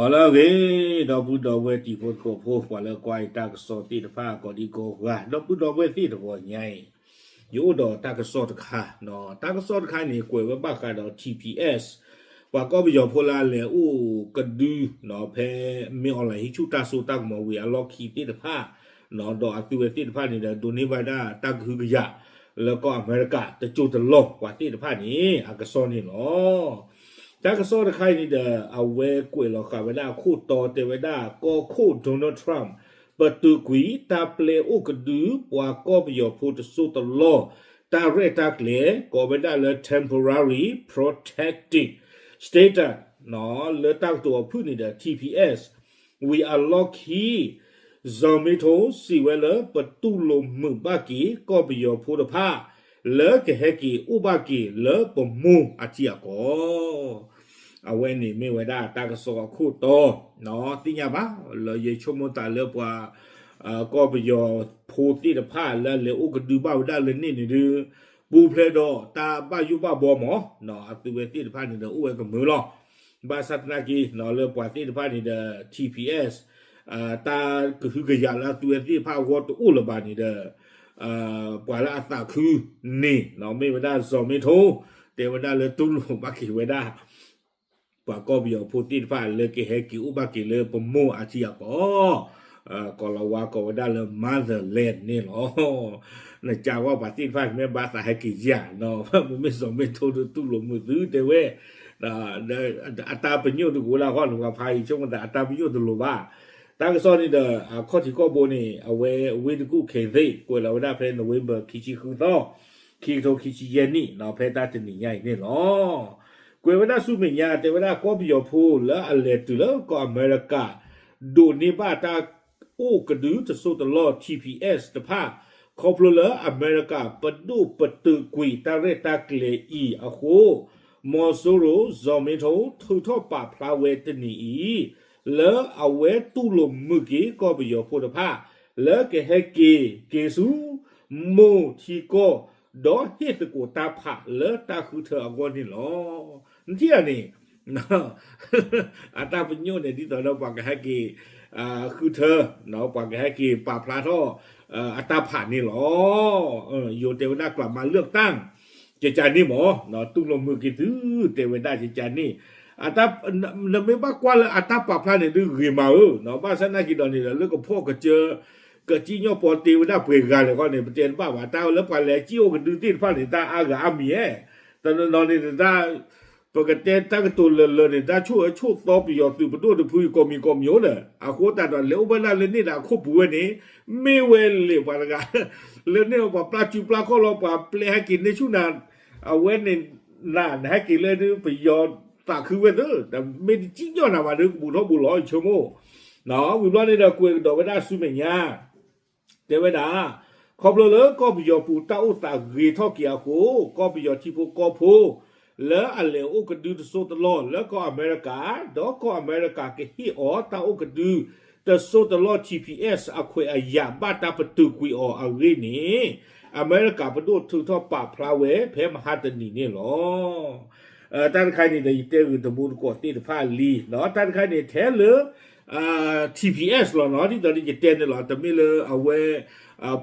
လၢအဂ့ၤ ဒီပုၢ်ဒီဝဲၢ်တံၤဖိသကိးဖိ ပှၤလၢကွၢ်အံၤတၢ်ကစီၣ်သ့ၣ်တဖၣ် ကိးဒံကိးဂၤ ဒီပုၢ်ဒီဝဲၢ်သ့ၣ်တဂီၤညါအံၤ ယအိၣ်ဒီးတၢ်ကစီၣ်တခါ, တၢ်ကစီၣ်တခါန့ၣ် ကွဲးဝဲဘၣ်ဃးဒီး T P S ပှၤကီၢ်ပယီၤဖိလၢအလဲၤအိၣ်ကဒု ဖဲမ့ၢ်အီၣ်လဲၣ်ဟံးဆူၣ်တၢ်စိတၢ်ကမီၤဝံၤအလီၢ်ခံသ့ၣ်တဖၣ် ဒီးအသုဝဲသ့ၣ်တဖၣ်န့ၣ်ဒီး ဒိးန့ၢ်ဘၣ်ဒၣ်တၢ်ကဟုကယာ် လၢကီၢ်အမဲရကၤ တစိၢ်တလီၢ်ပှၤသ့ၣ်တဖၣ်န့ၣ် အကစီၣ်န့ၣ်လီၤ. တၢ်ကစီၣ်တခါအံၤန့ၣ်ဒီး အဝဲကွဲးလီၤဃာ်ဝဲဒၣ်အခိၣ်တီတဲဝဲဒၣ် ကီၢ်ခိၣ် Donald Trump ပတုာ်ကွံာ်တၢ်ပျဲအိၣ်ကဒု ပှၤကီၢ်ပယီၤဖိတစိၢ်တလီၢ် တၢ်ရဲၣ်တၢ်ကျဲၤ ကိးဝဲဒၣ်လၢ temporary protected status လၢတၢ်ကတိၤအဖုၣ်န့ၣ်ဒီး T P S ဝံၤအလီၢ်ခံ စီၤမ့ထိ စံးဝဲလၢပတူၢ်လိာ်မုာ်ဘၣ်က့ၤ ကီၢ်ပယီၤဖိတဖၣ် လၢကဟဲက့ၤအိၣ်ဘၣ်က့ၤလၢပမိၢ်အထံအကီၢ် အဝဲန့ၣ်မ့ၢ်ဝဲဒၣ်တၢ်ကစီၣ်အခိၣ်တီ, သ့ၣ်ညါဘၣ် လၢယဆိကမိၣ်သးလၢပှၤ ကီၢ်ပယီၤဖိသ့ၣ်တဖၣ်လၢအလဲၤအိၣ်ကဒုဘၣ်ဝဲဒၣ်လၢန့ၣ်န့ၣ်ဒုး ပူၤဖျဲးဒီးတၢ်ဘၣ်ယိၣ်ဘၣ်ဘီမး, အသုဝဲသ့ၣ်တဖၣ်န့ၣ်ဒီးအိၣ်ဝဲကမုာ်လီၤ. ဘၣ်ဆၣ်သနာ်က့ လၢပှၤသ့ၣ်တဖၣ်န့ၣ်ဒီး T P S တၢ်ကဟုကယာ်လၢအသုဝဲသ့ၣ်တဖၣ်အဂီၢ်တအိၣ်လၢၤဘၣ်န့ၣ်ဒီး ပှၤလၢအသးခုန့ၣ် မ့ၢ်ဝဲဒၣ်စီၤမ့ထိ တဲဝဲဒၣ်လၢတူၢ်လိာ်ဘၣ်က့ၤဝဲဒၣ် ပှၤကီၢ်ပယီၤဖိသ့ၣ်တဖၣ်လၢကဟဲက့ၤအိၣ်ဘၣ်က့ၤလၢပမိၢ်အထံအကီၢ်, ကီၢ်လီၤဝါကိးဝဲဒၣ်လၢ motherland န့ၣ်လီၤ. နကးဝဲပှၤသ့ၣ်တဖၣ်မ့ၢ်ဘၣ်သးဟဲက့ၤယၤနီၤ, မ့မ့ၢ်စီၤမ့ထိဒီးတူၢ်လိာ်မုာ်သုတဲဝဲ အတၢ်ပညိၣ်တကအိၣ်လၢအဂီၢ်န့ၣ် ပှၤဖးအံၤဆိကမိၣ်သးအတၢ်ပညိၣ်တလိၤဘၣ်. တၢ်ကစီၣ်န့ၣ်ဒီး အခီၣ်ထံးခီၣ်ဘိန့ၣ် အဝဲဝ့ၢ်တကူၣ် ခ့သ့ၣ် ကွဲးလီၤဝဲဒၣ်ဖဲ November ခံဆံဃုသီ ခံကထိခံဆံယဲၢ်နံၣ် ဖဲတၢ်တနံၤညါအံၤန့ၣ်လီၤ. ကွဲးဝဲဒၣ်ဆူမဲာ်ညါတဲဝဲဒၣ်ကီၢ်ပယီၤဖိလၢအလဲၤတုၤလၢကီၢ်အမဲရကၤ ဒိးန့ၢ်ဘၣ်တၢ်အိၣ်ကဒုတစိၢ်တလီၢ် T P S တဖၣ် ခီဖျိလၢအမဲရကၤပဒိၣ်ပတုာ်ကွံာ်တၢ်ရဲၣ်တၢ်ကျဲၤအံၤအဃိ မီၤစိရိၤ စီၤမ့ထိ ထုးထီၣ်ပာ်ဖျါဝဲတနံၤအံၤ လၢအဝဲတူၢ်လိာ်မုာ်က့ၤကီၢ်ပယီၤဖိတဖၣ် လၢကဟဲက့ၤက့ၤဆူ မိၢ်ထံကီၢ် ဒီးဟ့ၣ်သကိးတၢ်ဖးလၢတၢ်ဃုထၢအဂီၢ်န့ၣ်လီၤ. နထံၣ်ဧါန့ၣ် အတၢ်ပညိၣ်န့ၣ် ဒ်သိးဒီးပှၤကဟဲက့ၤ ဃုထၢ ပှၤကဟဲက့ၤပာ်ဖျါထီၣ် အတၢ်ဖးန့ၣ်လီၤ. ယိၤတဲဝဲဒၣ်ကျးမၤလၢာ်တၢ် ကကန့ၣ်မး တူၢ်လိာ်မုာ်က့ၤသု တဲဝဲဒၣ်ကကန့ၣ် နမ့ၢ်ဘၣ်ကွၢ်လၢအတၢ်ပာ်ဖျါန့ၣ်ဒုးဂ့ၤမးဧၢ, ဘၣ်ဆၣ်နာ်က့ၤဒီးန့ၣ်ဒီး လၢကဖီၣ်ကစၢၢ် ကစံၣ်ညီၣ်ပီတ့ဝဲဒၣ်ပှဲၤဂၤလဲၣ်ဃီန့ၣ် ပတဲတဘၣ်ဘၣ်, တၢ်လၢပှၤလဲၤစံၣ်အိၣ်ကဒုသ့ၣ်တဖၣ်န့ၣ် တၢ်အါဂၤအါမံၤဧါ, တနီၤနီၤန့ၣ် ပကတဲတၢ်ကတိၤလၢာ်လၢာ်န့ၣ် တၢ်ဆိၣ်အၢဆိၣ်သီပယီၤသုးပဒိၣ်တဖုအံၤကိးမံၤကိးမံၤအိၣ်ဒီး အဃိသတးဒီး လဲၤအိၣ်ဘၣ်ဒၣ်လၢန့ၣ်ဒီးအခိၣ်ပူၤဝဲန့ၣ် မ့ၢ်ဝဲလဲၣ်ပှၤတဂၤ လၢန့ၣ်ပှၤပျၢ်စုပျၢ်ခီၣ်လီၤ ပှၤပျဲဟဲက့ၤန့ၢ်ဆူၣ်နၤ အဝဲန့ၣ် နဟဲက့ၤလၢဒုး ပယီၤသးခုဝဲသ့ၣ် တမ့ၢ်တစံၣ်ညီၣ်နၤဘၣ်ဒီး ကဘူးထီၣ်ဘူးလီၤ ယဆိကမိၣ် ဝံၤဘျီန့ၣ်ဒီး ကွဲးကဒီးဝဲဒၣ်ဆူမဲာ်ညါ တဲဝဲဒၣ် ခီဖျိလၢကီၢ်ပယီၤပူၤတၢ်အိၣ်သးဂ့ၤထီၣ်က့ၤအဃိ ကီၢ်ပယီၤထံဖိကီၢ်ဖိ လၢအလဲၤအိၣ်ကဒုတစိၢ်တလီၢ်လၢကီၢ်အမဲရကၤ ဒီးကီၢ်အမဲရကၤကဟ့ၣ်အီၤတၢ်အိၣ်ကဒု တစိၢ်တလီၢ် T P S အခွဲးအယာ်ဘၣ်တၢ်ပတုာ်ကွံာ်အီၤအဂ့ၢ်န့ၣ် အမဲရကၤပဒိၣ်ထုးထီၣ်ပာ်ဖျါဝဲဖဲမဟါတနံၤန့ၣ်လီၤ. တၢ်တခါန့ၣ်ဒီး ယတဲဂ့ၤတမူတကိးသ့ၣ်တဖၣ်လံ, တၢ်တခါန့ၣ်ထဲလၢ T P S လီၤနီၤ ဒ်သိးဒီးယတဲန့ၣ်လီၤ တမ့ၢ်လၢအဝဲ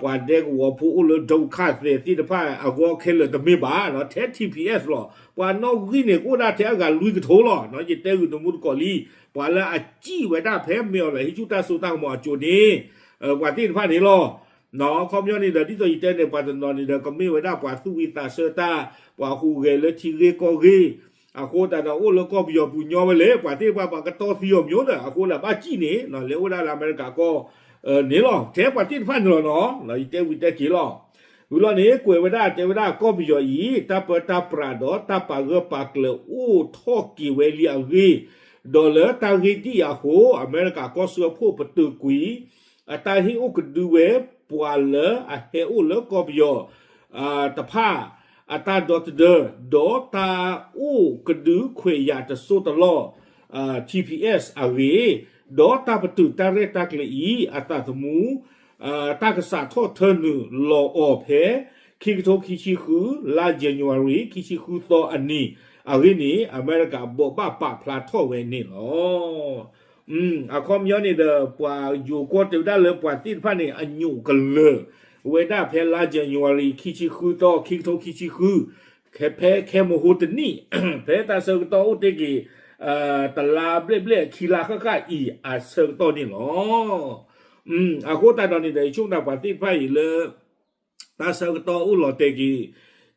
ပှၤဒဲကဝီၤဖိအိၣ်လၢ ဒုက္ခသည် သ့ၣ်တဖၣ်အဂီၢ်ခဲလၢာ်တမ့ၢ်ဘၣ်, ထဲ T P S လီၤ. ပှၤနီၣ်ဂံၢ်န့ၣ် ကအိၣ်ဒၣ်ထဲအဂၤလွံၢ်ကထိလီၤ. ယတဲဂ့ၤတမူတကိးလံ, ပှၤလၢအစံၣ်ဝဲဒၣ်ဖဲမ့ၢ်အီၤလၢဟံးဆူၣ်တၢ်စိတၢ်ကမီၤအစိၤန့ၣ် ပှၤသ့ၣ်တဖၣ်န့ၣ်လီၤ. ခီပညီန့ၣ်ဒီး ဒ်သိးယတဲန့ၣ် ပှၤတနီၤန့ၣ်ဒီး ကမ့ၢ်ဝဲဒၣ်ပှၤသူၣ်ဝံၣ်သးဆၢတၢ်, ပှၤဟူးဂဲၤလၢထံဂ့ၢ်ကီၢ်ဂ့ၢ်, အဃိသတးဒီးအိၣ်လၢကီၢ်ပယီၤပူၤညီဝဲလဲၣ်, ပှၤသ့ၣ်တဖၣ်ပှၤကတီသံအီၤမ့ၢ်ဒီး အဃိလၢဘၣ်စံၣ်န့ၣ် လဲၤအိၣ်ဒၣ်လၢအမဲရကၤကီၢ်န့ၣ်လီၤ. ထဲပှၤသ့ၣ်တဖၣ်န့ၣ်လီၤနီၤ ယတဲဝံၤတဲက့ၤလီၤ. ဝံၤလီၤန့ၣ် ကွဲးဝဲဒၣ်တဲဝဲဒၣ်ကီၢ်ပယီၤအံၤ တၢ်ပၢတၢ်ပြးဒီးတၢ်ပာ်ဂၢၢ်ပာ်ကျၢၤအိၣ်ထီၣ်က့ၤဝဲလံအဂ့ၢ်, ဒီးလၢတၢ်ဂ့ၢ်ဒ်အံၤအဃိ အမဲရကၤကီၢ်စၢဖှိၣ်ပတုာ်ကွံာ် အတၢ်ဟ့ၣ်အိၣ်ကဒုဝဲ ပှၤလၢအဟဲအိၣ်လၢကီၢ်ပယီၤ တဖၣ် အတၢ်ဒီသဒၢ ဒီးတၢ်အိၣ်ကဒုခွဲးယာ်တစိၢ်တလီၢ် T P S အဂ့ၢ်, ဒီးတၢ်ပတုာ်တၢ်ရဲၣ်တၢ်ကျဲၤအံၤ အသးသမူ တၢ်ကစးထီၣ်ထၢနုာ်လီၤအီၤဖဲ ခံကထိခံဆံဃု လါ January ခံဆံဃုသီအနံၤ အဂ့ၢ်န့ၣ် အမဲရကၤဘိးဘၣ်ပာ်ဖျါထီၣ်ဝဲန့ၣ်လီၤ. အခီပညီန့ၣ်ဒီး ပှၤယိၤကီၢ်တဲဝဲဒၣ်လၢပှၤသ့ၣ်တဖၣ်န့ၣ် အညိးကလၢာ်ဝဲဒၣ်ဖဲလါ January ခံဆံဃုသီ ခံကထိခံဆံဃု ဖဲခဲမဟိတနံၣ် ဖဲတၢ်ဆၢကတီၢ်အိၣ်တ့ၢ်က့ၤ တလါဘျဲၣ်ဘျဲၣ်ခံလါဃၣ်ဃၣ်အံၤအဆၢကတီၢ်န့ၣ်လီၤ. အဃိသတးဒီးန့ၣ်ဒီး ယဆိကမိၣ်သးပှၤသ့ၣ်တဖၣ်အံၤလၢ တၢ်ဆၢကတီၢ်အိၣ်လီၤတဲာ်က့ၤ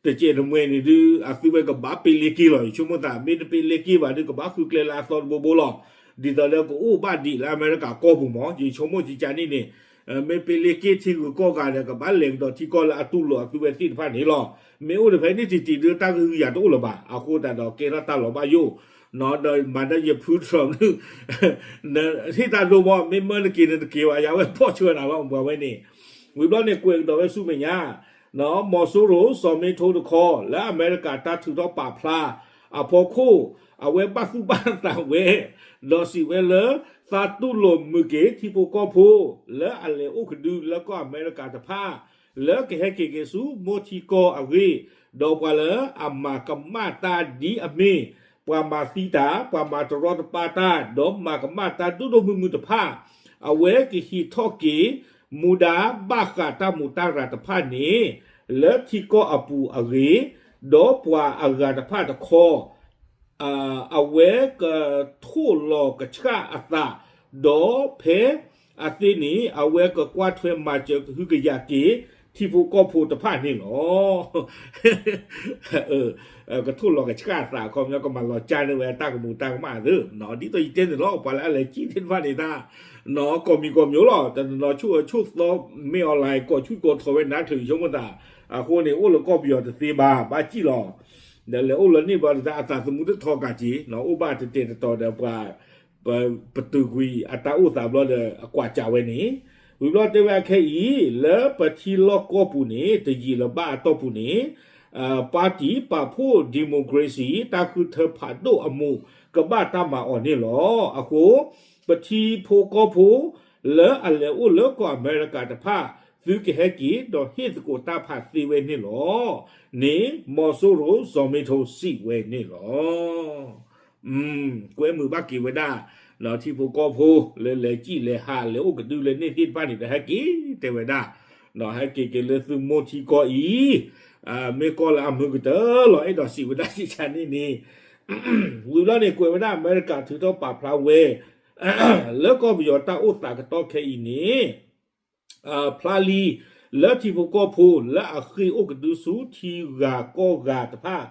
တစဲးတမှဲၤန့ၣ်ဒုး အသုဝဲကဘၣ်ပ့လ့က့လီၤ. ယဆိကမိၣ်သး မ့ၢ်တပ့လ့က့ဘၣ်ဒုး ကဘၣ်ဃုကျဲလၢအသီတဘိဘိလီၤ. ဒ်သိးလၢကအိၣ်ဘၣ်ဒံးလၢအမဲရကၤကီၢ်ပူၤမး ယဆိကမိၣ်ကကန့ၣ်န့ၣ် မ့ၢ်ပ့လ့က့ထံဂုၤကီၢ်ဂၤဒီး ကဘၣ်လဲၤကဒီးထံကီၢ်လၢအတူၢ်လိာ်အသုဝဲသ့ၣ်တဖၣ်န့ၣ်လီၤ. မ့ၢ်အိၣ်ဒီးဖဲန့ၣ်တံၢ်တံၢ်ဒုး တၢ်ကဟုကယာ်တအိၣ်လၢၤဘၣ်. အဃိသတးဒီးကဲထီၣ်တၢ်လီၤဘၣ်ယိၣ် ဒီးမၤဒၣ်ယဖုတြီၤ ဟ့ၣ်တၢ်ဒိမး မ့ၢ်မၢနက့ၤနတက့ၤဘၣ် ယဝဲဖီၣ်ဆၢနၤလီၤ ပှၤဝဲန့ၣ် ဝံၤဘျီန့ၣ်ကွဲးကဒီးဝဲဆူမဲာ်ညါ မီၤစိရိၤစီၤမ့ထိတခီ လၢအမဲရကၤတၢ်ထုးထီၣ်ပာ်ဖျါအဖီခိၣ် အဝဲဘၣ်သူၣ်ဘၣ်သးဝဲ ဒီးစံးဝဲလၢ သးတူၢ်လိာ်မုာ်က့ၤထံဖိကီၢ်ဖိ လၢအလဲၤအိၣ်ကဒုလၢကီၢ်အမဲရကၤတဖၣ် လၢကဟဲက့ၤက့ၤဆူမိၢ်ထံကီၢ်အဂ့ၢ် ဒီးပှၤလၢအမၤကမၣ်တၢ်ဒ်အမ့ၢ် ပှၤမၤသံတၢ် ပှၤမၤတရီတပါတၢ် ဒီးမၤကမၣ်တၢ်ဒိၣ်ဒိၣ်မုၢ်မုၢ်တဖၣ် အဝဲကဟံးထီၣ်က့ၤ မူဒါဘၣ်ဃးတၢ်မူးတၢ်ရၤတဖၣ်န့ၣ် လၢထံကီၢ်အပူၤအဂ့ၢ် ဒီးပှၤအဂၤတဖၣ်တခီ အဝဲကထိၣ်လီၤကဆှၣ်အသး ဒီးဖဲအသ့န့ၣ် အဝဲကကွၢ်ထွဲမၤစၢၤကဟုကယာ်က့ၤ ထံဖိကီၢ်ဖိတဖၣ်န့ၣ်လီၤ. ကထိၣ်လီၤကဆှၣ်အသး အခီပညီကမၤလီၤကၢ်န့ၢ်ဝဲတၢ်ကမူးတၢ်ကမၣ်သ့ ဒ်သိးယတဲန့ၣ်လီၤ ပှၤလၢအလဲၤစံၣ်သ့ၣ်တဖၣ်န့ၣ်တၢ် ကိးမံၤကိးမံၤလီၤ တနီၤနီၤဆိၣ်အၢဆိၣ်သီ မ့ၢ် online ကိးဆူၣ်ကိးထီဝဲနါချုးဆိကမိၣ်သး အဃိန့ၣ် အိၣ်လၢကီၢ်ပယီၤတသ့ဘၣ် ဘၣ်စံၣ်လီၤ ဒီးလဲၤအိၣ်လၢန့ၣ်ဘျီတၢ်အသးသမူတထီကးက့ၤ အိၣ်ဘၣ်တတဲာ်တတီၤဒီးပှၤ ပတုာ်ကွံာ်အတၢ်အိၣ်သးဘျီဒီးအကွၢ်စးဝဲန့ၣ် ဝံၤဘျီတဲဝဲအခဲအံၤ လၢပထံလီၢ်ကီၢ်ပူၤန့ၣ် တယံာ်လၢၤဘၣ်အတီၢ်ပူၤန့ၣ် ပၣ်တံၣ်ပာ်ဖှိၣ် democracy တၢ်ဃုထၢဖးဒိၣ်အမူး ကဘၣ်တၢ်မၤအီၤန့ၣ်လီၤ. အဃိ ပထံဖိကီၢ်ဖိ လၢအလဲၤအိၣ်လၢကီၢ်အမဲရကၤတဖၣ် သုကဟဲက့ၤဒီးဟ့ၣ်သကိးတၢ်ဖးသ့ဝဲန့ၣ်လီၤ. န့ၣ် မီၤစိရိၤစီၤမ့ထိစံးဝဲန့ၣ်လီၤ. ကွဲမုာ်ဘၣ်က့ၤဝဲဒၣ် ထံဖိကီၢ်ဖိ လၢလဲၤစံၣ်လဲၤဟးလဲၤအိၣ်ကဒုလၢန့ၣ်သ့ၣ်တဖၣ်န့ၣ်ဒီး ဟဲက့ၤတဲဝဲဒၣ် ဟဲက့ၤက့ၤလၢသုမိၢ်ထံကီၢ်အံၤ မ့ၢ်ကီၢ်လၢအမုာ်ကတၢၢ်လီၤ အဲၣ်ဒိးစံးဝဲဒၣ်စံးဆါန့ၣ်န့ၣ် ဝံၤဘျီန့ၣ် ကွဲးဝဲဒၣ်အမဲရကၤထုးထီၣ်ပာ်ဖျါဝဲ လၢကီၢ်ပယီၤတၢ်အိၣ်သးကတီၢ်ခဲအံၤန့ၣ် ဖျါလံ လၢထံဖိကီၢ်ဖိ လၢအဃ့ၢ်အိၣ်ကဒုဆူထံဂၤကီၢ်ဂၤတဖၣ်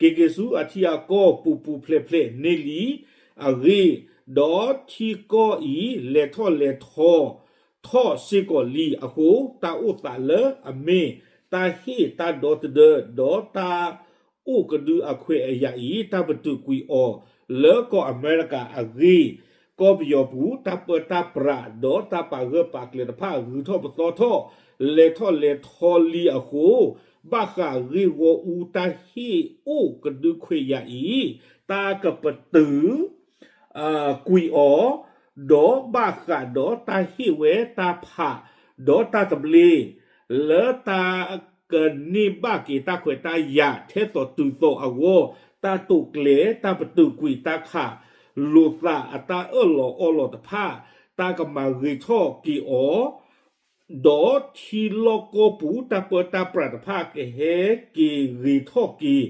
က့ၤက့ၤဆူအထံအကီၢ်ပူၤပူၤဖျဲးဖျဲးန့ၢ်လံအဂ့ၢ်, ဒီးထံကီၢ်အံၤလဲၤထီၣ်လဲၤထီ ထီၣ်စ့ၢ်ကီးလံအဃိ, တၢ်အိၣ်သးလၢအမ့ၢ်တၢ်ဟ့ၣ်တၢ်ဒီသဒၢ ဒီးတၢ်အိၣ်ကဒုအခွဲးအယာ်အံၤ တၢ်ပတုာ်ကွံာ်အီၤလၢကီၢ်အမဲရကၤအဂ့ၢ်, ကီၢ်ပယီၤပူၤ တၢ်ပၢတၢ်ပြး ဒီးတၢ်ပာ်ဂၢၢ်ပာ်ကျၢၤတဖၣ် ဂုၤထီၣ်ပသီထီၣ် လဲၤထီၣ်လဲၤထီလံအဃိ, ဘၣ်ဃးဂ့ၢ်ဂီၢ်အူတၢ်ဟ့ၣ်အိၣ်ကဒုခွဲးယာ်အံၤ တၢ်ကပတုာ် ကွံာ်အီၤ, ဒီးဘၣ်ဃးဒီးတၢ်ဟ့ၣ်ဝဲတၢ်ဖး ဒီးတၢ်သဘျ့ လၢတၢ်ကန့ၢ်ဘၣ်က့ၤတၢ်ခွဲးတၢ်ယာ် ထဲသိးတုၤသိးအဂီၢ်, တၢ်တိာ်ကျဲၤ တၢ်ပတုာ်ကွံာ်တၢ်ခးလိာ်သးအတၢ်အၢၣ်လီၤအီလီၤတဖၣ်, တၢ်ကမၤဂ့ၤထီၣ်က့ၤအီၤ ဒီးထံလီၢ်ကီၢ်ပူၤ တၢ်ပၢတၢ်ပြးတဖၣ် ကဟဲက့ၤဂ့ၤထီၣ်က့ၤ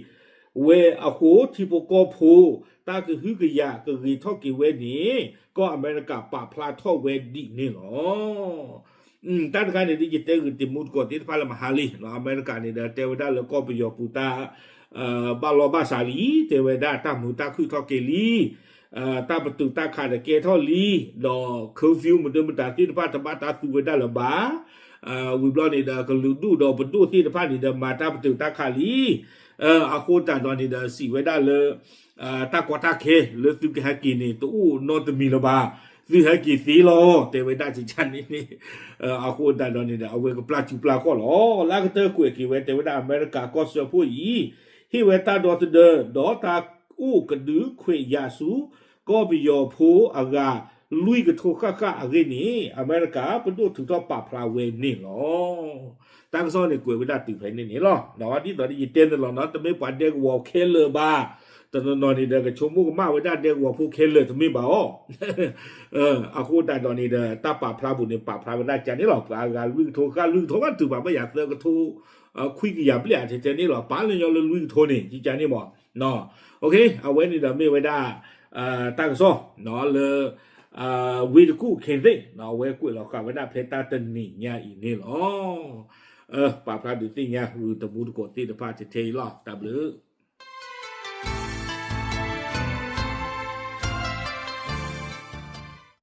ဝဲအဃိ, ထံဖိကီၢ်ဖိ တၢ်ကဟုကယာ်ကဂ့ၤထီၣ်က့ၤဝဲန့ၣ် ကီၢ်အမဲရကၤပာ်ဖျါထီၣ်ဝဲဒ်န့ၣ်လီၤ. တၢ်တခါန့ၣ်ဒ်ယတဲဂ့ၤတံၤမူတကိးသ့ၣ်တဖၣ်လၢမဟါလံ, အမဲရကၤန့ၣ်ဒီးတဲဝဲဒၣ်လၢကီၢ်ပယီၤပူၤတၢ် ဘၣ်လီၢ်ဘၣ်စးလံ, တဲဝဲဒၣ်တၢ်မုာ်တၢ်ခုၣ်ထီၣ်က့ၤလံ, တၢ်ပတုာ်တၢ်ခးဒီးကဲထီၣ်လံ, ဒီး curfew မုာ်ဒိၣ်မုာ်တၢ်သ့ၣ်တဖၣ်တဘၣ်တၢ်သူဝဲဒၣ်လၢၤဘၣ်, ဝံၤဘျီန့ၣ်ဒီးကလုာ်ဒူၣ်ဒီးပဒိၣ်သ့ၣ်တဖၣ်န့ၣ်ဒီးမၤတၢ်ပတုာ်တၢ်ခးလံ, အဃိသတးဒီးန့ၣ်ဒီးစံးဝဲဒၣ်လၢ တၢ်ကီတၢ်ခဲလၢသုကဟဲက့ၤန့ၣ် တအိၣ်နီတမံၤလၢၤဘၣ်, သုဟဲက့ၤသ့လီၤ တဲဝဲဒၣ်ကကန့ၣ်န့ၣ်, အဃိသတးဒီးန့ၣ်ဒီး အဝဲကပျၢ်စူၤပျၢ်ခီၣ်လီၤ. လၢအကတၢၢ်ကွဲးက့ၤဝဲ တဲဝဲဒၣ်အမဲရကၤကီၢ်စၢဖှိၣ်အံၤ ဟ့ၣ်ဝဲတၢ်ဒီသဒၢ ဒီးတၢ်အိၣ်ကဒုခွဲးယာ်ဆူ ကီၢ်ပယီၤဖိအဂၤ လွံၢ်ကထိဃၣ်ဃၣ်အဂ့ၢ်န့ၣ် အမဲရကၤပဒိၣ်ထုးထီၣ်ပာ်ဖျါဝဲန့ၣ်လီၤ. တၢ်ကစီၣ်န့ၣ်ကွဲးဝဲဒၣ်တုၤဖဲန့ၣ်န့ၣ်လီၤ. ဒ်သိးယတဲန့ၣ်လီၤနီၤ, တမ့ၢ်ပှၤဒဲကဝီၤခဲလၢာ်ဘၣ်, တနီၤနီၤန့ၣ်ဒီး ကဆိကမိၣ်ကမၣ်ဝဲဒၣ်ဒဲကဝီၤဖိခဲလၢာ်တမ့ၢ်ဘၣ်အီၤ, အဃိသတးဒီးန့ၣ်ဒီး တၢ်ပာ်ဖျါပူၤန့ၣ် ပာ်ဖျါဝဲဒၣ်ကန့ၣ်လီၤ. ပှၤအဂၤလွံၢ်ကထိ ဃၣ်လွံၢ်ကထိ မ့ၢ်တုၤဘၣ်မ့ၢ်ယၤသၢကထိ ခွံကယၤဘျဲၣ်အထဲထဲန့ၣ်လီၤ. ပာ်လၢညီလၢလွံၢ်ကထိန့ၣ် ကကန့ၣ်မး. အဝဲန့ၣ်ဒီးမ့ၢ်ဝဲဒၣ် တၢ်ကစီၣ် လၢ ဝ့ၢ်တကူၣ် ခ့သ့ၣ် အဝဲကွဲးလီၤဃာ်ဝဲဒၣ်ဖဲတၢ်တနံၤညါအံၤန့ၣ်လီၤ. ပာ်ဖျါဒုးသ့ၣ်ညါ ဂုၢ်တမူတကိးသ့ၣ်တဖၣ်ထဲထဲအံၤလီၤ. တၢ်ဘျုး